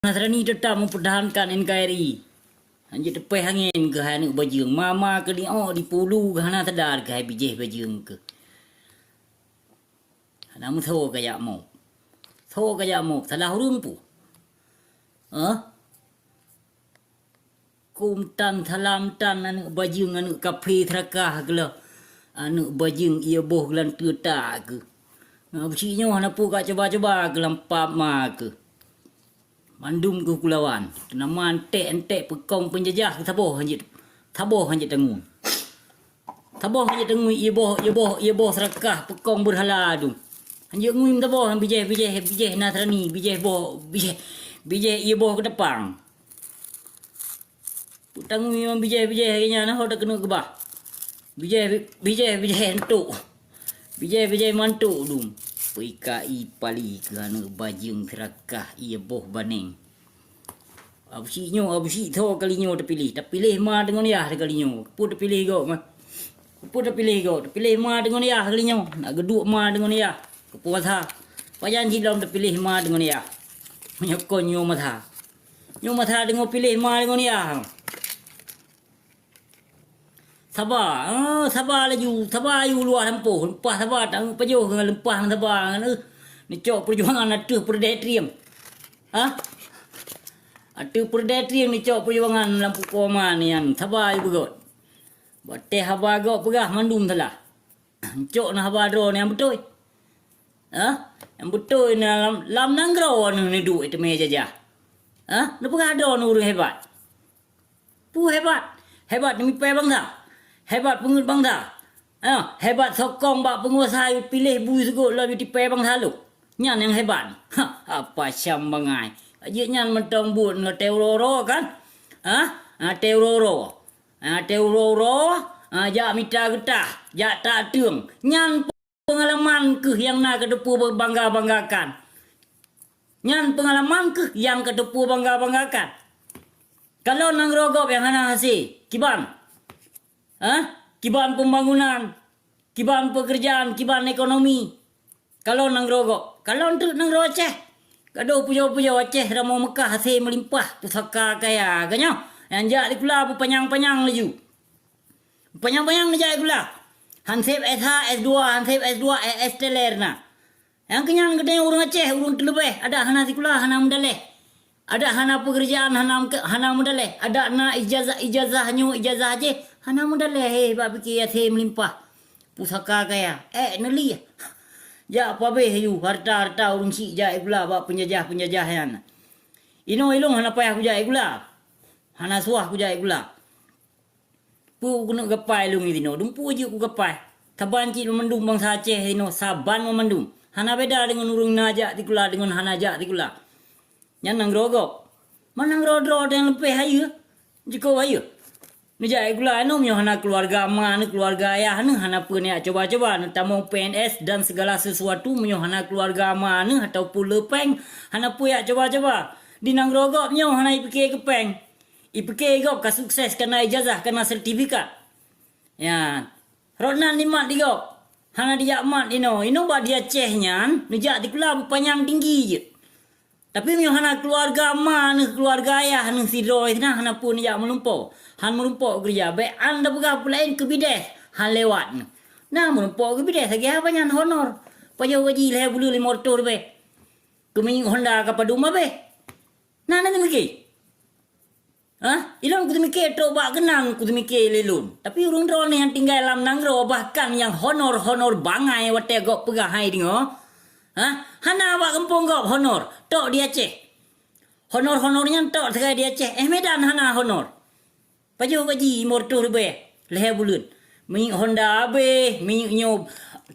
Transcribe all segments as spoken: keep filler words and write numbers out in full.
Nasrani tetap mempertahankan N K R I. Hanjeuet teupéh angén keuh hai aneuk bajeueng. Ma-ma keuh di ôk di pulu keuh hana sadar keuh hai bijéh bajeueng keuh. Hana meusoe kajak mop. Soe kajak mop, salah ureueng peue? Hah? Kum tan salam tan aneuk bajeueng, aneuk kaphé seurakah keuh lah. Aneuk bajeueng ié boh geulanteue tak keuh. Na beusi nyoe hana peue ka cuba-cuba keuh lam pap ma keuh. Mandum keuh kulawan. Teunama entek-entek peukong peunjajah keuh saboh hanjeuet, saboh hanjeuet tanggui. Saboh hanjeuet tanggui ié boh, ié boh, ié boh seurakah peukong beurhala dum. Hanjeuet ngui meusaboh bijéh, bijéh, bijéh Nasrani, bijéh boh, bijéh, bijéh ié boh keutapang. Peue tanggui ngon bijéh-bijéh lagèe nyan ho takeuneuk keubah. Bijéh, bijéh-bijéh entok. Bijéh-bijéh mantok dum. Peuika ié pali keu aneuk bajeueng seurakah ié boh baneng. Absi nyoe, absi tho kali nyoe teupiléh. Teupiléh ma deungon yah kali nyoe. Peue teupiléh gob mah? Peue teupiléh gob? Teupiléh ma deungon yah kali nyoe. Nak geuduek ma deungon yah. Keupuasa. Pajan jih lom teupiléh ma deungon yah. Meunyoe kon nyoe masa. Nyoe masa deungon piléh ma deungon yah. Saba, ah, saba laju, saba yu luwah lampôh, leupah saba, tanggong pajoh ngon leupah ngon saba ngon, eh, neucok peujuangan ateueh peureudèe trieng. Hah? Ateueh peureudèe trieng neucok peujuangan lam pukoe ma nyan, saba yu beugöt. Watèe haba gob peugah mandum salah. Cok na haba droe nyang beutôi. Hah? Nyang beutôi na lam, lam nanggroe neuh neuduek teumé jajah. Hah? Neupeugah droe ureueng hebat. Peue hebat? Hebat neumipèe bansa. Hebat peungeuet bansa. Hah? Hebat sokong bak peunguasa piléh bui seugot lom jitipèe bansa lôn. Nyan nyang hebat. Ha, apa syam bangai. Jeuet nyan mantong buet ngon teuroe-roe kan? Hah? Ha, teuroe-roe. Ha, teuroe-roe, ha, jak mita geutah, jak tak teueng. Nyan peungalaman keuh nyang na kateupeue bangga-banggakan. Nyan peungalaman keuh nyang kateupeue bangga-banggakan. Kalon nanggroe gob nyang hana hasé, kiban? Hah? Kiban pembangunan, kiban pekerjaan, kiban ekonomi. Kalon nanggroe gob, kalon treuk nanggroe Aceh. Gadôh pujoe-pujoe Aceh ramoe Meukah hasé meulimpah, pusaka kaya geuh nyoe. Nyang jak sikula beupanyang-panyang laju. Beupanyang-panyang neujak sikula. Han sép S H, S dua, han sép S dua, S S teler na. Nyang keu nyan geutanyoe ureueng Aceh, ureueng teuleubeh, adak hana sikula, hana meudaléh. Adak hana peukeurjaan, hana meuke-, hana meudaléh. Adak na ijazah-ijazah nyoe, ijazah jéh, hana meudaléh, hé, bak pike hasé meulimpah. Pusaka kaya, ék neulieh. Jak pabéh yu harta-harta ureueng syiek jak sikula bak peunjajah-peunjajah nyan. Inoe ilôn hana payah kujak sikula. Hana suah kujak sikula. Peue keuneuk gapai lôn sinoe, dumpeue jeuet kugapai. Saban cit mandum bansa Aceh sinoe, saban mandum. Hana beda deungon ureueng na jak sikula deungon hana jak sikula. Nyan nanggroe gob. Man nanggroe droe nyang leupeh hayeue, jikôb hayeue. Neujak sikula nyoe meunyoe hana keuluwarga ma neuh, keuluwarga ayah neuh, hana peue neujak cuba-cuba, neutamong P N S dan segala sesuatu meunyoe hana keuluwarga ma neuh ataupun le péng, hana peue jak cuba-cuba. Di nanggroe gob nyoe hana jipike keu péng. Jipike gob ka sukses, ka na ijazah, ka na sertifikat. Ya, rot nan jimat di gob. Hana dijak mat inoe. Inoe bak di Aceh nyan, neujak sikula beupanyang tinggi jeuet. Tapi meunyoe hana keuluwarga ma neuh, keuluwarga ayah neuh sidroe sinan, hana peue neujak meulumpo. Han meulumpo keureuja. Bèk an tapeugah peue laén keu bidéh, han lewat neuh. Na meulumpo keu bidéh, sagai haba nyan honor. Pajoh gaji lhèe buleuen limong reutôh ribèe. Keu minyeuk Honda ka padum abéh. Na, na teumike. Hah? Ilôn kuteumike trok bak keunang kuteumike lé lôn. Tapi ureueng droeneuh nyang tinggai lam nanggroe bahkan nyang honor-honor bangai watèe gob peugah hai deungoe. Hah? Hana bak gampông gob honor, tok di Aceh. Honor-honor nyan tok sagai di Aceh. Eh, Medan hana honor. Pajoh gaji limong reutôh ribèe lhèe buleuen. Minyeuk Honda abéh, minyeuk nyoe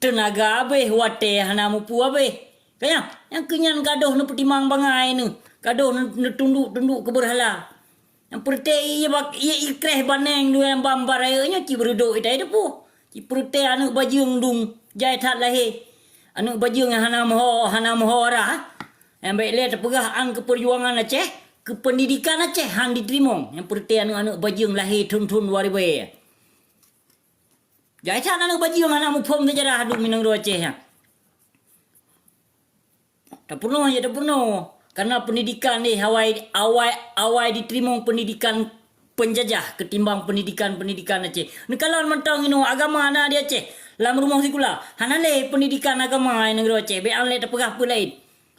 teunaga abéh, watèe hana mupu abéh. Ka nyan, nyang keu nyan gadôh neupeutimang bangai neuh, gadôh neu-, neutunduk-tunduk keu beurhala. Nyang peureutée ié bak-, ié ikréh baneng dua nyang bam barayeu nyoe cit beureudok itai teupue. Cit peureutée aneuk bajeueng dum, jai that lahé. Aneuk bajeueng nyang hana meuho, hana meuho arah. Nyang bèk lé teupeugah an keu peujuangan Aceh, keu peundidikan Aceh han jiteurimong. Nyang peureutée aneuk-aneuk bajeueng lahé thon-thon dua ribèe. Jai that aneuk bajeueng hana muphom seujarah dum inong droe Aceh nyan. Tapeurunoe, ya tapeurunoe. Karena pendidikan ni awai, awai, awai diteurimong pendidikan penjajah ketimbang pendidikan-pendidikan Aceh. Neukalon mantong inoe agama na di Aceh. Lam rumoh sikula, hana lé pendidikan agama di nanggroe Aceh. Bék lé tapeugah peue laén.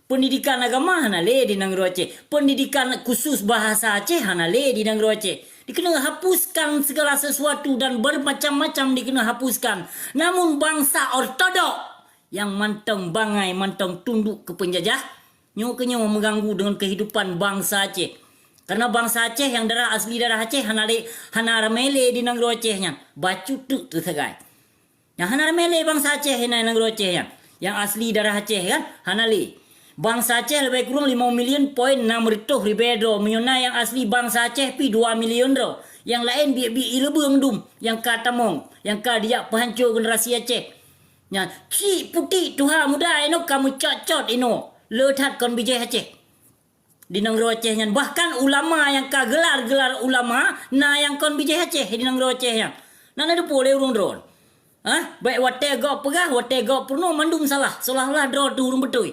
Pendidikan agama hana lé di nanggroe Aceh. Pendidikan khusus bahasa Aceh hana lé di nanggroe Aceh. Dikeuneuk hapuskan segala sesuatu dan bermacam-macam dikeuneuk hapuskan. Namun bangsa ortodok nyang mantong bangai, mantong tunduk keu penjajah, nyoe keuh nyoe mengganggu dengan kehidupan bangsa Aceh. Karena bangsa Aceh nyang darah asli darah Aceh hana lé, hana ramé lé di nanggroe Aceh nyan. Bacut teuk teusagai. Nyang hana ramé lé bangsa Aceh inan nanggroe Aceh nyan. Nyang asli darah Aceh kan, hana lé. Bangsa Aceh leubeh kurang limong milion poin enam reutôh ribèe droe. Meunyoe na nyang asli bangsa Aceh pih dua milion droe. Nyang laén biet-biet ié leubeueng dum nyang ka tamong, nyang ka dijak peuhanco generasi Aceh. Nyan, cit putéh tuha muda inoe ka meucot-cot inoe, le that kon bijéh Aceh. Di nanggroe Aceh nyan, bahkan ulama nyang ka geular-geular ulama na nyang kon bijéh Aceh di nanggroe Aceh nyan. Na neuteupeue lé ureuëng droe. Hah? Bék watée gob peugah, watée gob peurunoe mandum salah, seolah-olah droe teuh ureuëng beutôi.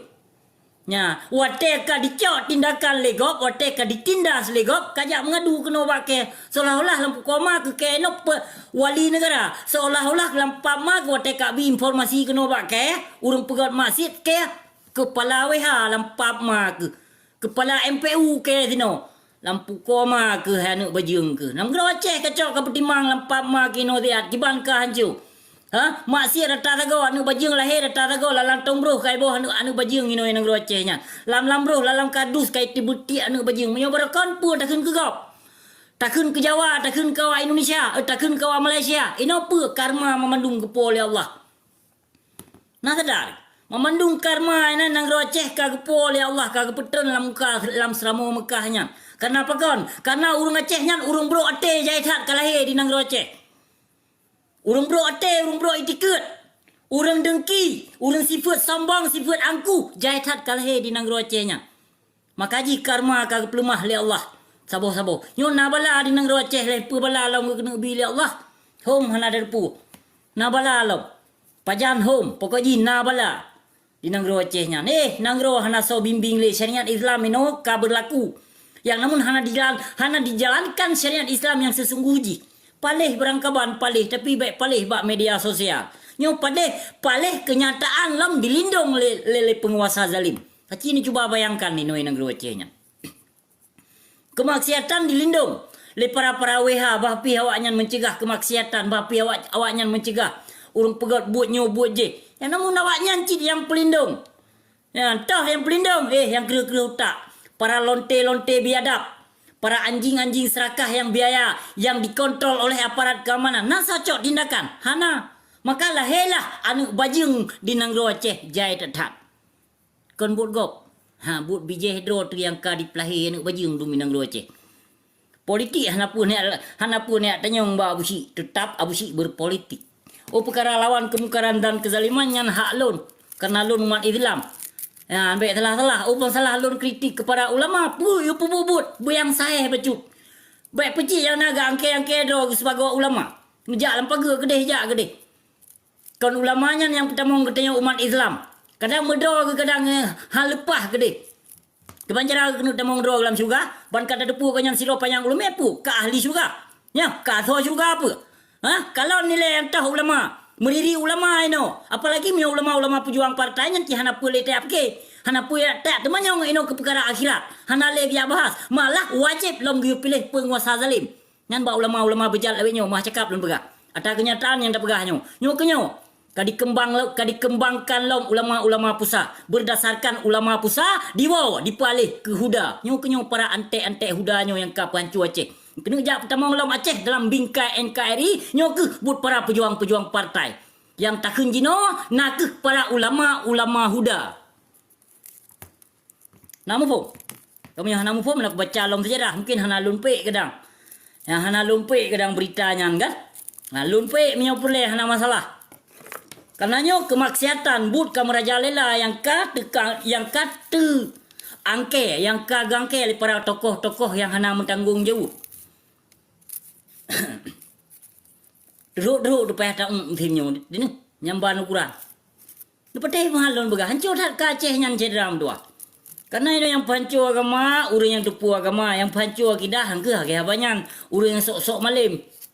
Nya, watée ka dicok tindakan lé gob, watée ka ditindas lé gob, ka jak meungadu keunoe bak kée, seolah-olah lam pukoma keu kée nyoe pe-, wali negara, seolah-olah lam pap ma keu watée ka bi informasi keunoe bak kée, ureuëng peugét maksiet kée, kepala W H lam pap ma keu, kepala M P U kée sinoe, lam pukoma keu hai aneuëk bajeueng keu. Nanggroe Aceh kacok ka peutimang lam pap ma keu inoe siat, kiban ka hanco. Ha? Maksiet rata sagoe, aneuëk bajeueng lahé rata sagoe, lalam tong broh ka iboh aneuëk, aneuëk bajeueng inoe nanggroe Aceh nyan. Lam lam broh, lalam kardus ka iteubeutiek aneuëk bajeueng. Meunyoe barokon peue takheun keu gob? Takheun keu Jawa, takheun keu awak Indonesia, eh, takheun keu awak Malaysia. Inoe peue karma mamandum geupo lé Allah. Na sadar, mamandum karma inan nanggroe Aceh ka geupo lé Allah, ka geupeutreun lam muka, lam seuramoe Meukah nyan. Karna pakon? Karna ureuëng Aceh nyan ureuëng brok até jai that ka lahé di nanggroe Aceh. Ureuëng brok até, ureuëng brok itikeuet, ureuëng dengki, ureuëng sifeuet sombong, sifeuet angkuh, jai that ka lahé di nanggroe Aceh nyan. Maka jih karma ka geupeuleumah lé Allah saboh-saboh. Nyoe na bala di nanggroe Aceh, lé peue bala lom geukeuneuk bi lé Allah. Hom hana teupeue. Na bala lom. Pajan hom, pokok jih na bala. Di nanggroe Aceh nyan, eh, nanggroe hana soe bimbéng lé, syariat Islam inoe ka beurlaku. Nyang namun hana dijalan, hana dijalankan syariat Islam nyang seusungguh jih. Paléh barangkaban paléh, tapi bék paléh bak media sosial. Nyoe paléh, paléh keunyataan lom dilindong lé, lé, lé peunguasa zalim. Aci neucuba bayangkan inoe nanggroe Aceh nyan. Keumaksiatan dilindong lé para-para W H, bah pih awaknyan meucegah keumaksiatan, bah pih awak, awaknyan meucegah ureuëng peugét buet nyoe buet jéh. Nyang namun awaknyan cit nyang peulindong. Nyang toh nyang peulindong, eh, nyang kreueh-kreueh utak. Para lonte-lonte biadab, para anjing-anjing serakah nyang biaya, nyang dikontrol oleh aparat keamanan. Na sacok tindakan? Hana. Maka lahé lah aneuëk bajeueng di nanggroe Aceh jai that-that. Kon buet gob. Ha, buet bijéh droe teuh nyang ka dipeulahé aneuëk bajeueng dum di nanggroe Aceh. Politik hana peue neujak, hana peue neujak tanyong bak Abu Syik, teutap Abu Syik berpolitik. Oh, peukara lawan keumungkaran dan keuzaliman nyan hak lôn, karena lôn umat Islam. Ya, bék salah-salah. Oh, ban salah lôn kritik kepada ulama, peue yue peubuet-buet, beu nyang sahéh bacut. Bék peucit nyang na geuangkée-angkée droe sibagoe ulama. Neujak lam pageue keudeh, jak keudeh. Kon ulama nyan nyang peutamong geutanyoe umat Islam. Kadang meudroe geuh kadang, eh, hana leupah keudeh. Kiban cara keuneuk tamong droe lam syeuruga, ban ka tateupeue gobnyan sidroe panyang ulôn mé peue, ka ahli syeuruga. Nyoe, ka asoe syeuruga peue? Ha? Kalon nilai nyang toh ulama, meuriri ulama inoe. Apalagi meunyoe ulama-ulama peujuang partai nyan cit hana peue lé tajak pike, hana peue tajak teumanyong inoe keu peukara akhirat. Hana lé geujak bahas, malah wajéb lom geuyue piléh peunguasa zalim. Nyan bak ulama-ulama beujat lawét nyoe meuh cakap lôn peugah. Ata keunyataan nyang tapeugah nyoe. Nyoe keuh nyoe, ka dikeumbang lo-, ka dikeumbangkan lom ulama-ulama pusa. Beurdasarkan ulama pusa, diwoe, dipeualih keu Huda. Nyoe keuh nyoe para antek-antek Huda nyoe nyang ka peuhanco Aceh. Keuneuk jak peutamong lom Aceh dalam bingkai N K R I, nyoe keuh buet para peujuang-peujuang partai. Nyang takheun jinoe na keuh para ulama-ulama Huda. Na muphom? Kamoe nyang hana muphom, na kubaca lom seujarah, mungken hana lôn pék kadang. Nyang hana lôn pék kadang beurita nyan kan? Na lôn pék meunyoe peureulée hana masalah. Kareuna nyoe keumaksiatan buet ka meurajalela nyang ka teuka-, nyang ka teuangkée, nyang ka geuangkée lé para tokoh-tokoh nyang hana meutanggong jaweueb. Trok-trok teupayah taék musém nyoe, di nyoe, nyang ban ukuran. Neupatéh meuhan lôn peugah, hanco that ka Aceh nyan syedara meutuwah. Karena inoe nyang peuhanco agama, ureuëng nyang teupeue agama, nyang peuhanco akidah, han kheueh lagée haba nyan, ureuëng nyang sok-sok malem.